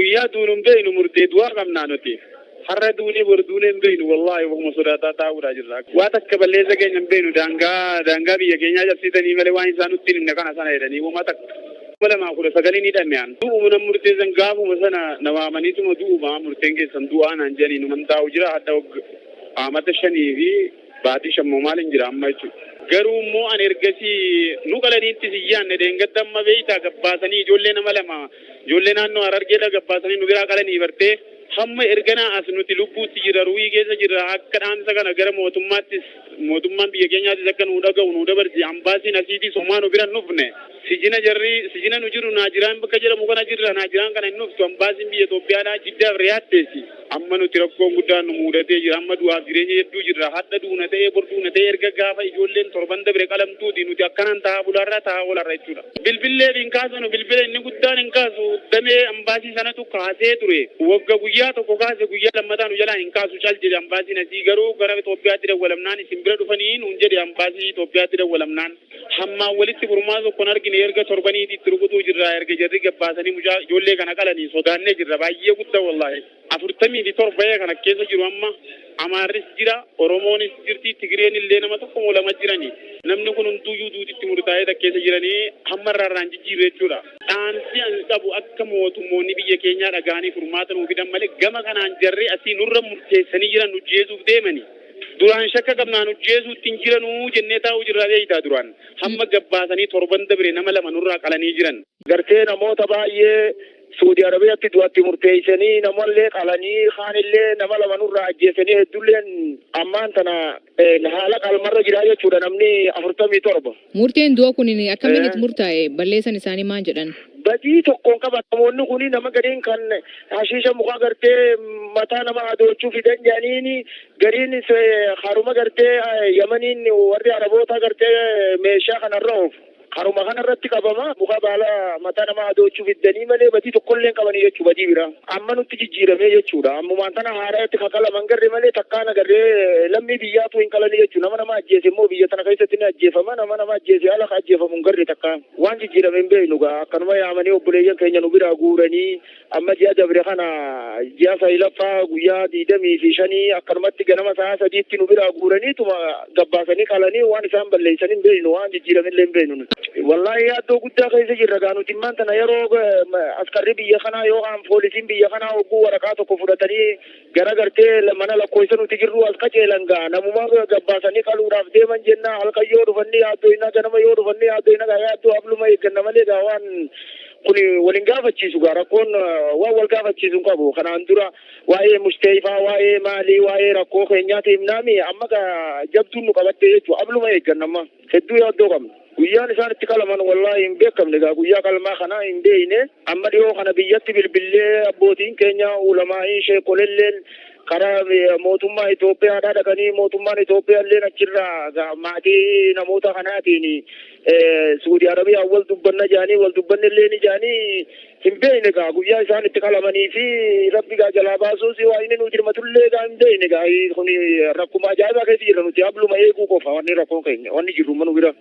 Guyyaa duunu hin beeknu, murtee du'aa qabnaa nuti. Har'a duunee bor duunee hin beeknu, wallaahi ofuma sodaataa taa'uudhaa jirra. Waa takka balleessa keenya hin beeknu, daangaa biyya keenyaa cabsitanii malee waan isaan nutti hin himne kana sana jedhanii uumaa takka. 2019 hidhame an. Du'uma nan murteessan, gaafuma sana na waamaniituma du'uma murteen keessan du'aa naan jedhanii numan taa'u jira. Hadda amata 5 fi baatii 5 moo maal hin jira amma jechuudha. Garuu immoo an ergasii nu qalaniitti si yaanne. Dheengadda amma beeytaa gabbaasanii ijoollee nama lama, ijoollee naannoo Harargeedha gabbaasanii nu biraa qalanii bartee. Hamma erganaa as nuti lubbuutti jirra, ru'ii keessa jirra. Akka dhaamsa kana gara mootummaattis, mootummaan biyya keenyaatis akka nuu dhaga'u nuu dabarsi. Ambaasiin asiitis homaa nu bira hin dhufne. Sijina jarri sijina nu jiru Naajiraan bakka jedhamu kana jirra. Naajiraan kana hin dhuftu ambaasiin biyya Itoophiyaadhaa Jiddaaf Riyaadteessi. Amma nuti rakkoon guddaan nu muudatee jira. Amma du'aaf jireenya hedduu jirra. Hadha duuna ta'ee bor duuna ta'ee, erga gaafa ijoolleen torban dabre qalamtuuti nuti akkanaan taa'aa bulaarraa taa'aa oolarra jechuudha. Bilbillee hin kaasanu, bilbila inni guddaan hin kaasu. Damee ambaasii sanatu kaasee ture. Wagga guyyaa tokko kaase, guyyaa lammataa nu jalaa hin kaasu, cal jedhe ambaasiin asii. Garuu gara Itoophiyaatti dawwalamnaan isin bira dhufanii nuun jedhe, ambaasii Itoophiyaatti dawwalamnaan. Hammaan walitti furmaata tokko hin argine. Erga torbaniiti itti rukutuu jirra. Erga jarri gabbaasanii mucaa ijoollee kana qalanii sodaannee jirra baay'ee guddaa, wallaahi. 47 kana keessa jiru amma. Amaarris jira, Oromoonis jirti, Tigireen illee nama tokko moo lama jirani. Namni kun hunduyyuu duutitti murtaa'ee keessa jiranii hamma irraa irraan jijjiirre jechuudha. Dhaamsi an qabu akka mootummoonni biyya keenyaa dhaga'anii furmaata nuu fidan malee, gama kanaan jarri asii nurra murteessanii jiran nu jeesuuf deemani. Duraan shakka qabnaan hojjeesuutti hin jiranuu jennee taa'uu jirra beektaa duraan. Hamma gabbaasanii torban dabre nama lama nurraa qalanii jiran. Gartee namoota baay'ee Suudi Arabiyaatti du'atti murteessanii, namallee qalanii, kaanillee nama lama nurraa ajjeesanii, hedduulleen ammaan tana haala qalmarra jira jechuudha namni 47. Murteen du'a kun akkamiin itti murtaa'e? Balleessan isaanii maal jedhan? Badii tokkoon qaban namoonni kuni. Nama gariin kan hashiisha mukaa gartee mataa nama adoochuu fidan jedhaniini, gariin haruma gartee Yamaniin warri Araboota gartee meeshaa kanarra oofu. Haruma kanarratti qabama, muka baala mataa nama adoochuu fiddanii malee badii tokkollee hin qabanii jechuu badii biraa. Amma nutti jijjiiramee jechuudha. Ammumaan tana haaraatti kakalaman garre malee takkaan agarree lammii biyyaatu hin qalanii jechuudha. Nama nama ajjeese immoo biyya tana keessatti ni ajjeefama. Nama nama ajjeese ala ka ajjeefamu hin garre takkaan. Waan jijjiirame hin beeknu gaa, akkanuma yaamanii obboleeyyan keenya nu biraa guuranii. Amma ji'a dabre kana ji'a 9ffaa guyyaa 25 akkanumatti ganama sa'a 3tti nu biraa guuraniituma gabbaasanii qalanii. Waan isaan balleessan hin beeknu, waan jijjiiramillee hin beeknu nuti. Wallaahi yaaddoo guddaa keessa jirra gaa nuti immaan tana. Yeroo askarri biyya kanaa yookaan poolisiin biyya kanaa hogguu waraqaa tokko fudhatanii gara gartee mana lakkoofsa nuti jirru as qaceelan gaa, namuma gabbaasanii qaluudhaaf deeman jenna. Halkan yoo dhufanni yaaddoo, ganama yoo dhufanni yaaddoo gaa, yaaddoo abluma eegganna malee gaa waan kun waliin gaafachiisu gaa, rakkoon waan wal gaafachiisu hin qabu. Kanaan dura waa'ee musteefaa, waa'ee maalii, waa'ee rakkoo keenyaati himnaami. Amma gaa jabduun nu qabatte jechuudha. Abluma eegganna, amma hedduu yaaddoo qabna. Guyyaan isaan itti qalaman wallaahi hin beekamne gaa, guyyaa qalmaa kana hin beeyne. Amma dhiyoo kana biyyatti bilbillee abbootiin keenya ulamaa'iin sheekolelleen karaa mootummaa Itoophiyaadhaa dhaqanii, mootummaan Itoophiyaalleen achirraa maatii namoota kanaatiin Suudi Arabiyaa wal dubbanna jaanii, wal dubbanne illee ni jaanii. Hin beekne gaa guyyaa isaan itti qalamanii fi Rabbi gaa jalaa baasuus waa inni nu dirmatullee gaa hin beekne gaa. Kun rakkuma ajaa'ibaa keessa jirra nuti. Abluma eeguu qofa wanni rakkoon keenya wanni jirru manu bira.